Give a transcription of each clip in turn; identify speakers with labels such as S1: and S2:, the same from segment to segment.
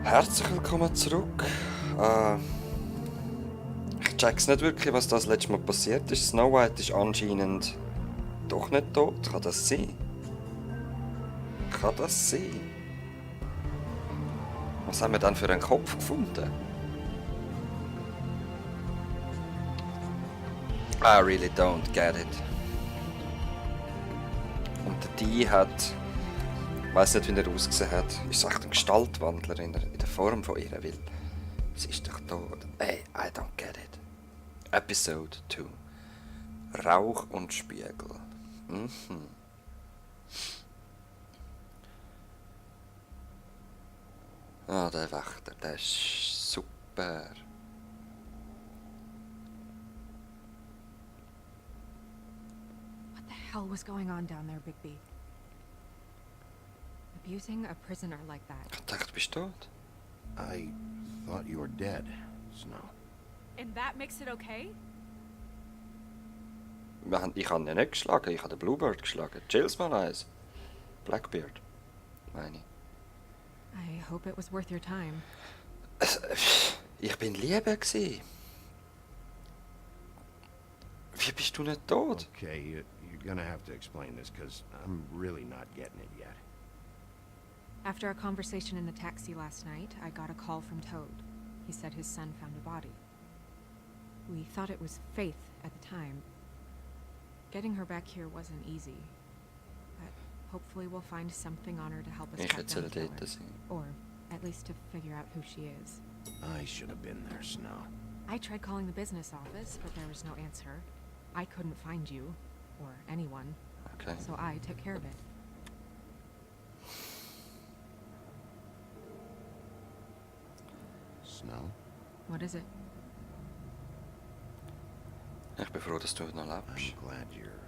S1: Herzlich willkommen zurück. Ich check's nicht wirklich, was das letzte Mal passiert ist. Snow White ist anscheinend doch nicht tot. Kann das sein? Kann das sein? Was haben wir dann für einen Kopf gefunden? I really don't get it. Und der Die hat... Ich weiss nicht, wie er ausgesehen hat. Ist echt ein Gestaltwandler in der Form von ihr, weil sie ist doch tot. Hey, I don't get it. Episode 2. Rauch und Spiegel. Mhm. Ah, der Wächter, der ist super.
S2: What the hell was going on down there, Bigby? Abusing a prisoner like that.
S1: Ich dachte, du bist tot.
S3: I thought you were dead, Snow.
S2: And that makes it okay?
S1: Ich habe ihn nicht geschlagen, ich habe den Bluebird geschlagen. Chills mal eins. Blackbeard, meine ich.
S2: I hope it was worth your time.
S1: Ich bin Liebe gsi. Wie bist du nicht tot?
S3: Okay, you're gonna have to explain this, because I'm really not getting it yet.
S2: After a conversation in the taxi last night, I got a call from Toad. He said his son found a body. We thought it was Faith at the time. Getting her back here wasn't easy. But hopefully we'll find something on her to help us
S1: Ich
S2: track down the
S1: erzähle dir
S2: killer.
S1: das.
S2: Or at least to figure out who she is.
S3: I should have been there, Snow.
S2: I tried calling the business office, but there was no answer. I couldn't find you, or anyone,
S1: Okay.
S2: so I took care of it.
S3: Snow?
S2: What is it?
S1: Ich bin froh, dass du noch
S3: I'm
S1: lebst.
S3: glad you're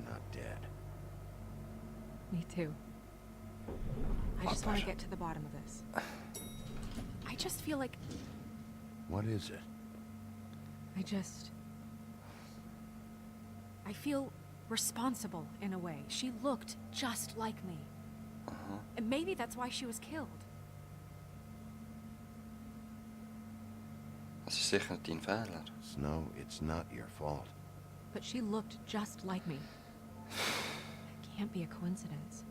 S3: not dead.
S2: Me too. I just want to get to the bottom of this. I just feel like
S3: What is it?
S2: I feel responsible in a way. She looked just like me. And maybe that's why she was killed.
S1: Das ist sicher nicht dein Fehler.
S3: Snow, it's not your fault.
S2: But she looked just like me. It can't be a coincidence.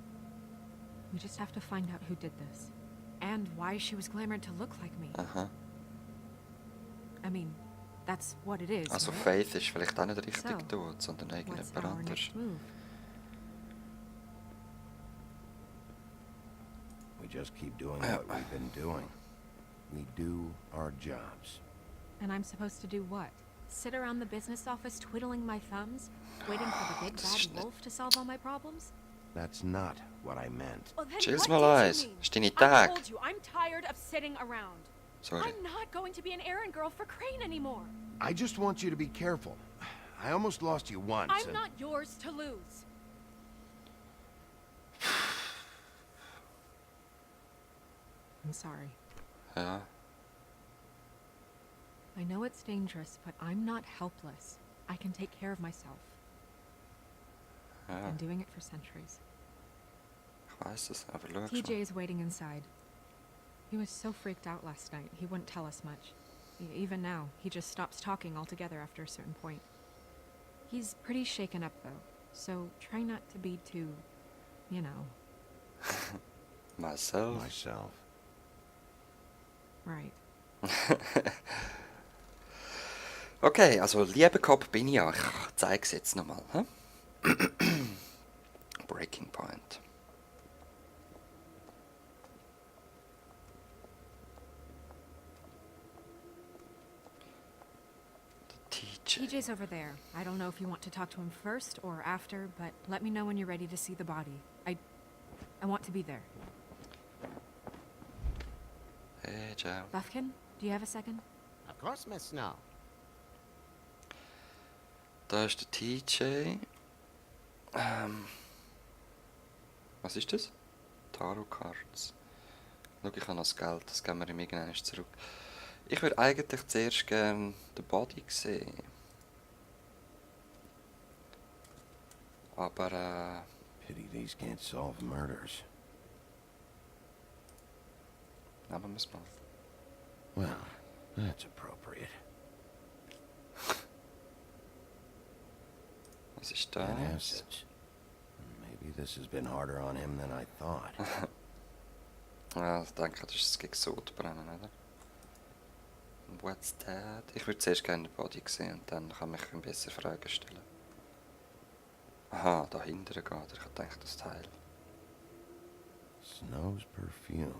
S2: We just have to find out who did this. And why she was glamored to look like me.
S1: Aha.
S2: I mean, that's what it is.
S1: Also
S2: right?
S1: Faith ist vielleicht auch nicht richtig
S2: So,
S1: tot, sondern
S2: What's
S1: irgendjemand
S2: our
S1: anders.
S2: next move?
S3: We just keep doing what we've been doing. We do our jobs.
S2: And I'm supposed to do what? Sit around the business office twiddling my thumbs, waiting for the big bad wolf to solve all my problems?
S3: That's not what I meant.
S2: Well, then
S1: Chills
S2: what
S1: mal
S2: did
S1: eins.
S2: you mean?
S1: Ist deine
S2: I
S1: Tag.
S2: told you, I'm tired of sitting around.
S1: Sorry.
S2: I'm not going to be an errand girl for Crane anymore.
S3: I just want you to be careful. I almost lost you once.
S2: I'm
S3: and-
S2: not yours to lose. I'm sorry.
S1: Ja.
S2: I know it's dangerous, but I'm not helpless. I can take care of myself.
S1: Ja.
S2: Been doing it for centuries.
S1: Ich weiß es, aber schau
S2: TJ
S1: schon.
S2: is waiting inside. He was so freaked out last night, he wouldn't tell us much. Even now, he just stops talking altogether after a certain point. He's pretty shaken up, though, so try not to be too, you know,
S1: Myself.
S3: Myself.
S2: right.
S1: Okay, also Liebekopf bin ich ja. Ich zeige es jetzt nochmal. Breaking Point. TJ.
S2: TJ's over there. I don't know if you want to talk to him first or after, but let me know when you're ready to see the body. I want to be there.
S1: Hey, ciao.
S2: Buffkin, do you have a second?
S4: Of course, Miss Snow.
S1: Da ist der TJ. Was ist das? Tarot Cards. Schau, ich habe noch das Geld, das geben wir ihm irgendwann zurück. Ich würde eigentlich zuerst gerne den Body sehen. Aber
S3: Pity these can't solve murders.
S1: Nehmen wir es mal.
S3: Well, that's appropriate.
S1: Was ist
S3: And
S1: das?
S3: assets. Maybe this has been harder on him than I thought.
S1: Ja, ich denke, das ist das gegen Sodbrennen, oder? What's that? Ich würde zuerst gerne den Body sehen und dann kann ich ihm besser Fragen stellen. Aha, da hinten geht er. Ich denke, das Teil.
S3: Snow's perfume.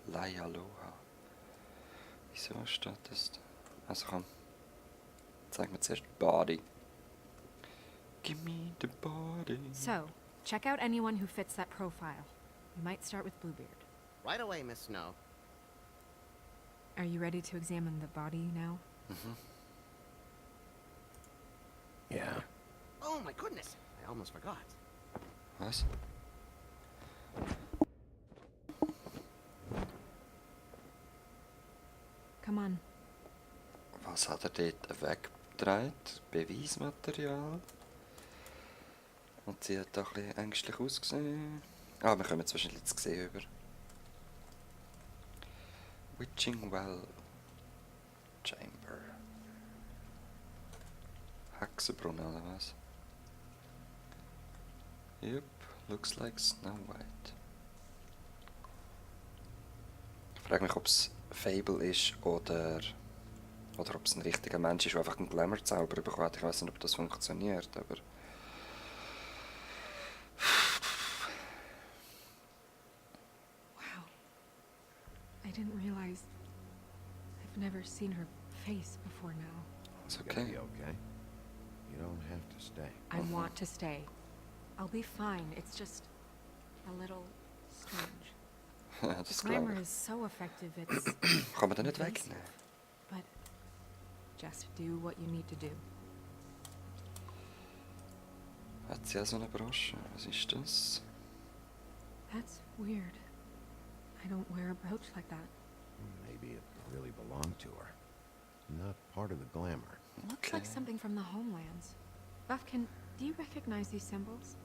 S1: Leiche, Aloha. Wieso steht das da? Also komm, zeig mir zuerst den Body. Give me the body.
S2: So, check out anyone who fits that profile. We might start with Bluebeard.
S4: Right away, Miss Snow.
S2: Are you ready to examine the body now?
S3: Yeah.
S4: Oh my goodness! I almost forgot.
S1: Was?
S2: Come on.
S1: Was hat er dort weggedreht? Beweismaterial? Und sie hat doch ein bisschen ängstlich ausgesehen. Ah, wir kommen zwischendurch zu sehen über. Witching Well Chamber. Hexenbrunnen oder was? Yep, looks like Snow White. Ich frage mich, ob es Fable ist oder ob es ein richtiger Mensch ist, der einfach einen Glamour-Zauber bekommt. Ich weiß nicht, ob das funktioniert, aber...
S2: Wow. I didn't realize... I've never seen her face before now.
S1: It's
S3: It's gonna
S1: okay.
S3: be okay. You don't have to stay.
S2: I want to stay. I'll be fine. It's just... a little strange.
S1: Das
S2: The
S1: glaube
S2: glamour
S1: ich.
S2: is so effective, it's...
S1: Kann man den nicht
S2: invasive.
S1: wegnehmen?
S2: But... just do what you need to do.
S1: Hat sie auch so eine Brosche? Was ist das?
S2: That's weird. I don't wear a brooch like that.
S3: Maybe it really belonged to her. Not part of the glamour.
S2: Looks like something from the homelands. Buffkin, do you recognize these symbols?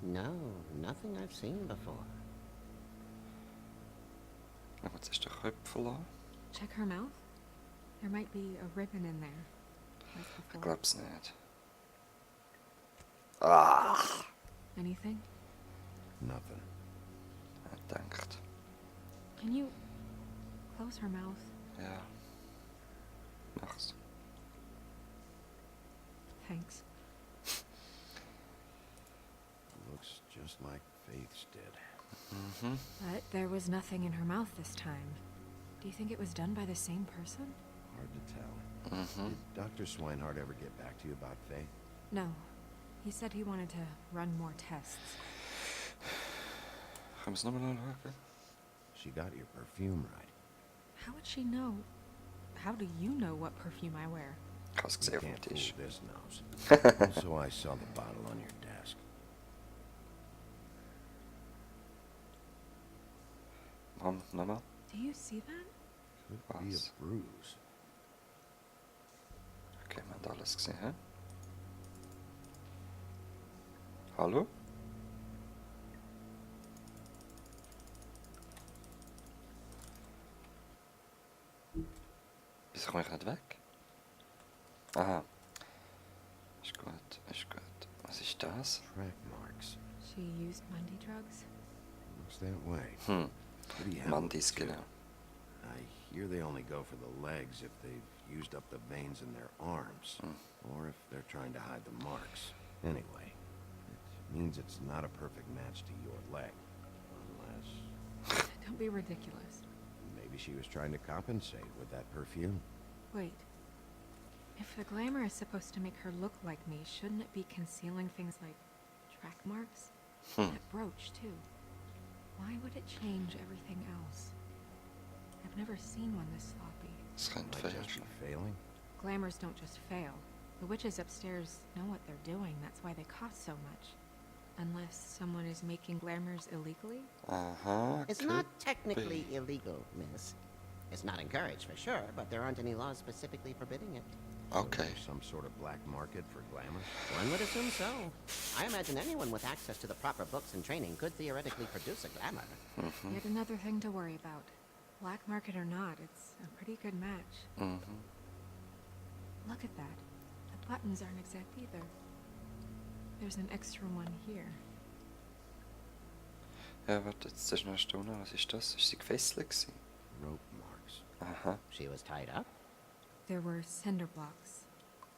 S4: No, nothing I've seen before.
S1: Aber jetzt ist der Köpfel an.
S2: Check her mouth. There might be a ribbon in there. Like
S1: Ich
S2: before.
S1: glaub's nicht. Ah!
S2: Anything?
S3: Nothing.
S1: Er denkt.
S2: Can you close her mouth?
S1: Ja. Mach's.
S2: Thanks.
S3: Looks just like Faith's did.
S2: But there was nothing in her mouth this time. Do you think it was done by the same person?
S3: Hard to tell. Did Dr. Swinehart ever get back to you about Faith?
S2: No. He said he wanted to run more tests.
S1: Gaan we eens nochmal anschauen?
S3: She got your perfume right.
S2: How would she know? How do you know what perfume I wear?
S1: Ich habe es
S3: You
S1: gesehen auf dem
S3: can't
S1: Tisch.
S3: fool this nose. Also, I saw the bottle on your desk.
S1: Nochmal.
S2: Do you see that?
S3: Could be
S1: Was?
S3: a bruise.
S1: Okay, wir haben alles gesehen, hä? Hallo? Wieso komme ich nicht weg? Aha. Ist gut, ist gut. Was ist das?
S3: Track marks.
S2: She used Mundy drugs?
S3: Looks that way. Pretty heavy,
S1: Mandis,
S3: too.
S1: genau.
S3: I hear they only go for the legs if they've used up the veins in their arms, or if they're trying to hide the marks. Anyway, it means it's not a perfect match to your leg, unless
S2: Don't be ridiculous.
S3: maybe she was trying to compensate with that perfume.
S2: Wait. If the glamour is supposed to make her look like me, shouldn't it be concealing things like track marks? That brooch, too. Why would it change everything else? I've never seen one this sloppy.
S1: Es könnte
S3: Might just be
S1: fehlen.
S3: failing.
S2: Glamours don't just fail. The witches upstairs know what they're doing. That's why they cost so much. Unless someone is making glamours illegally?
S1: Aha,
S4: It's
S1: could
S4: not technically
S1: be.
S4: illegal, miss. It's not encouraged for sure, but there aren't any laws specifically forbidding it.
S1: Okay.
S3: There's some sort of black market for glamour?
S4: One would assume so. I imagine anyone with access to the proper books and training could theoretically produce a glamour.
S2: Yet another thing to worry about. Black market or not, it's a pretty good match. Look at that. The buttons aren't exact either. There's an extra one here.
S1: Ja, warte, jetzt ist noch eine Stunde. Was ist das? Ist sie gefesselt gewesen?
S3: Rope marks.
S1: Aha.
S4: She was tied up?
S2: There were cinder blocks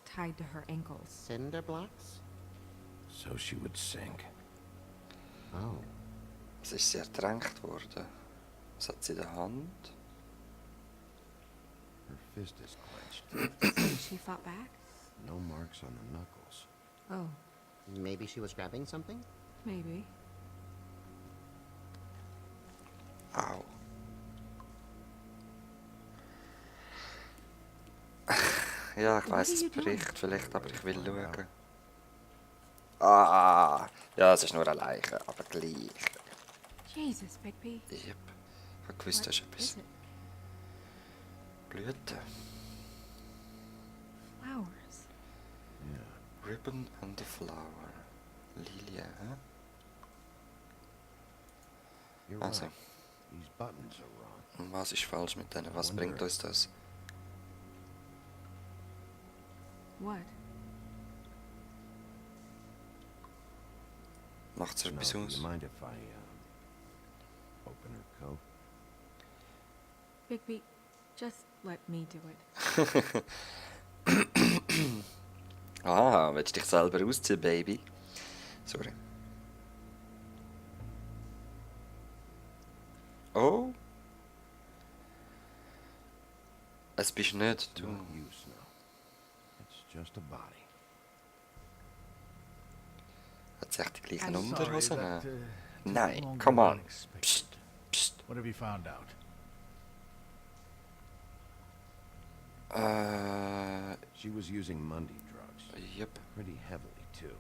S2: tied to her ankles.
S4: Cinder blocks?
S3: So she would sink.
S4: Oh.
S1: Es ist sie ertränkt worden. Was hat sie in der Hand?
S3: Her fist is clenched.
S2: So she fought back?
S3: No marks on the knuckles.
S2: Oh,
S4: Maybe she was grabbing something?
S2: maybe.
S1: Au. Ja, ich weiss, es bricht vielleicht, aber ich will schauen. Ah, ja, es ist nur eine Leiche, aber gleich.
S2: Jesus, Bigby.
S1: Yep. Ich habe gewusst, das ist
S2: What
S1: etwas.
S2: is it?
S1: Blüten.
S2: Flowers.
S3: Yeah.
S1: Ribbon and a flower. Lilie, hä?
S3: You're
S1: Also,
S3: right. These buttons are wrong.
S1: und was ist falsch mit denen? Was bringt uns das?
S2: What?
S1: Macht's
S3: Snow,
S1: etwas
S3: do
S1: aus?
S3: you mind if I, open her coat?
S2: Bigby, just let me do it.
S1: Ah, willst du dich selber ausziehen, Baby? Sorry. Oh! Es bist nicht du.
S3: Not you, Snow. It's just a body.
S1: Hat sie echt die gleichen
S2: I'm
S1: Unterhosen?
S5: that,
S1: Nein,
S5: longer
S1: come
S5: than
S1: on.
S5: expected.
S1: Psst, psst.
S5: What have you found out?
S3: She was using Mundy drugs.
S1: Yep.
S3: Pretty heavily, too,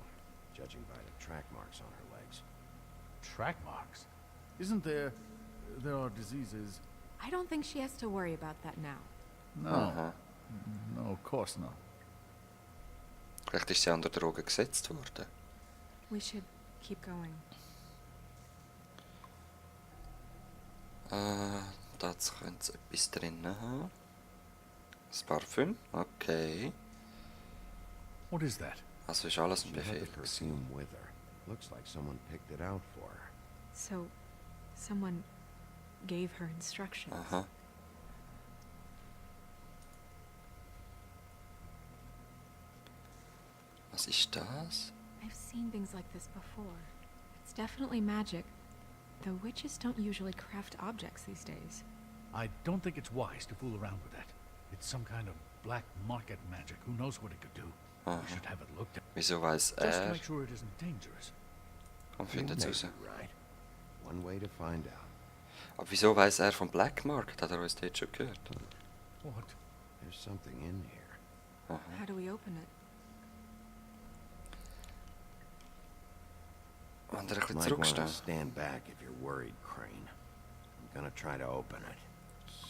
S3: judging by the track marks on her legs.
S5: Track marks? Isn't there... There are diseases...
S2: I don't think she has to worry about that now.
S5: No.
S1: Aha.
S5: No, of course not.
S1: Vielleicht ist sie an der Droge gesetzt worden.
S2: We should keep going.
S1: Da könnte es etwas drin haben. Das Parfüm, okay.
S5: What is that?
S1: Also ist alles ein
S3: She had
S1: Befehl.
S3: the perfume with her. Looks like someone picked it out for her.
S2: So, someone gave her instructions.
S1: Aha. Was ist das?
S2: I've seen things like this before. It's definitely magic, though witches don't usually craft objects these days.
S5: I don't think it's wise to fool around with that. It's some kind of black market magic. Who knows what it could do? We should have it looked at.
S1: Wieso weiß
S5: Just to
S1: er?
S5: make sure it isn't dangerous.
S1: Und findet es
S3: Maybe
S1: raus.
S3: right. One way to find out.
S1: Aber wieso weiß er vom Black Market? Hat er uns dort schon gehört?
S5: What?
S3: There's something in here.
S2: How do we open it?
S1: Wenn er ein bisschen
S3: Might want to
S1: zurückstehen.
S3: stand back if you're worried, Crane. I'm gonna try to open it.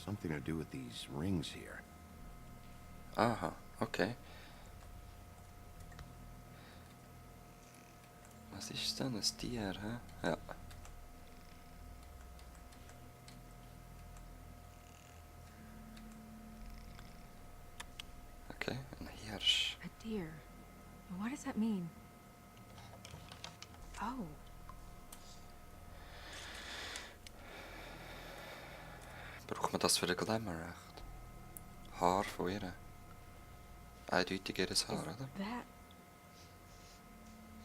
S3: Something to do with these rings here.
S1: Aha, okay. Was ist denn? Ein Tier, hä? Ja. Okay, ein Hirsch.
S2: A deer. What does that mean? Oh,
S1: Braucht man das für den Glamour echt? Haar von ihr. Eindeutig ihr
S2: is
S1: Haar, oder?
S2: that...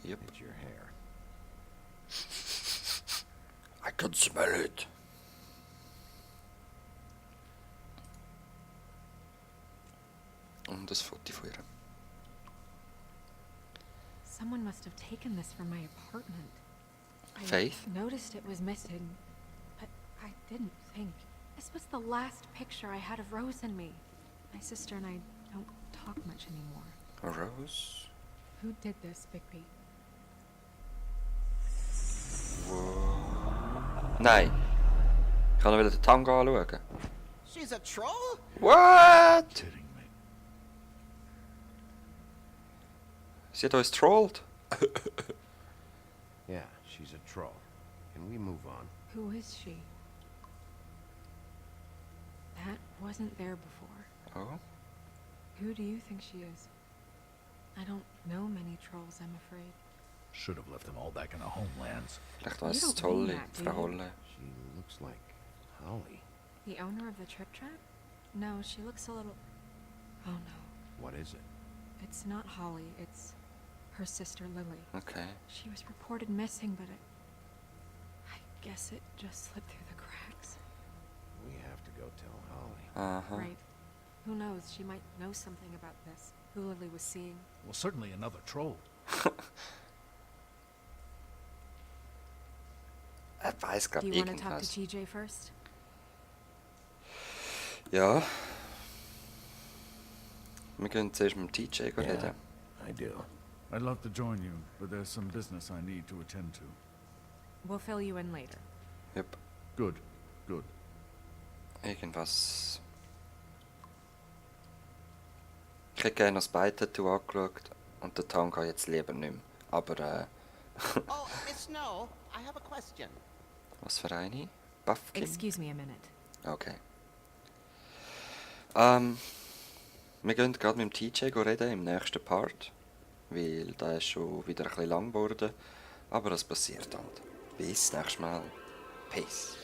S1: Yep.
S3: It's your hair.
S1: I can smell it. Und das Foto von ihr.
S2: Someone must have taken this from my apartment. I
S1: Faith?
S2: noticed it was missing, but I didn't think. This was the last picture I had of Rose and me. My sister and I don't talk much anymore.
S1: A rose?
S2: Who did this, Bigby?
S1: Nein. Ich kann noch wieder den Tango anschauen.
S4: She's a troll?
S1: What?
S5: Kidding me.
S1: Sie hat uns trolled.
S3: Yeah, she's a troll. Can we move on?
S2: Who is she? That wasn't there before.
S1: Oh,
S2: Who do you think she is? I don't know many trolls, I'm afraid.
S5: Should have left them all back in their homelands.
S1: vielleicht war
S2: You
S1: es
S2: don't
S1: tolle
S2: mean that, do
S1: Frau
S2: you?
S1: Holle.
S3: She looks like Holly.
S2: The owner of the Trip Trap? No, she looks a little... Oh no.
S3: What is it?
S2: It's not Holly, it's her sister Lily.
S1: Okay.
S2: She was reported missing, but I guess it just slipped through the cracks.
S3: We have to go tell Holly.
S1: Aha.
S2: Right. Who knows, she might know something about this. Who Lily was seeing.
S5: Well, certainly another troll.
S1: Er weiß
S2: Do
S1: gerade
S2: you want to talk to
S1: irgendwas.
S2: TJ first?
S1: Ja. Wir gehen zuerst mit dem TJ reden.
S3: I do.
S5: I'd love to join you, but there's some business I need to attend to.
S2: We'll fill you in later.
S1: Jupp.
S5: Good, good.
S1: Irgendwas. Ich hätte gerne das Beitattoo angeschaut und der Tanga jetzt lieber nicht mehr. Aber
S4: Oh, Miss Snow, I have a question.
S1: was für eine? Buffkin?
S2: Excuse me a minute.
S1: Okay. Wir gehen gerade mit dem TJ reden im nächsten Part. Weil der ist schon wieder ein bisschen lang geworden. Aber das passiert halt. Bis nächstes Mal. Peace.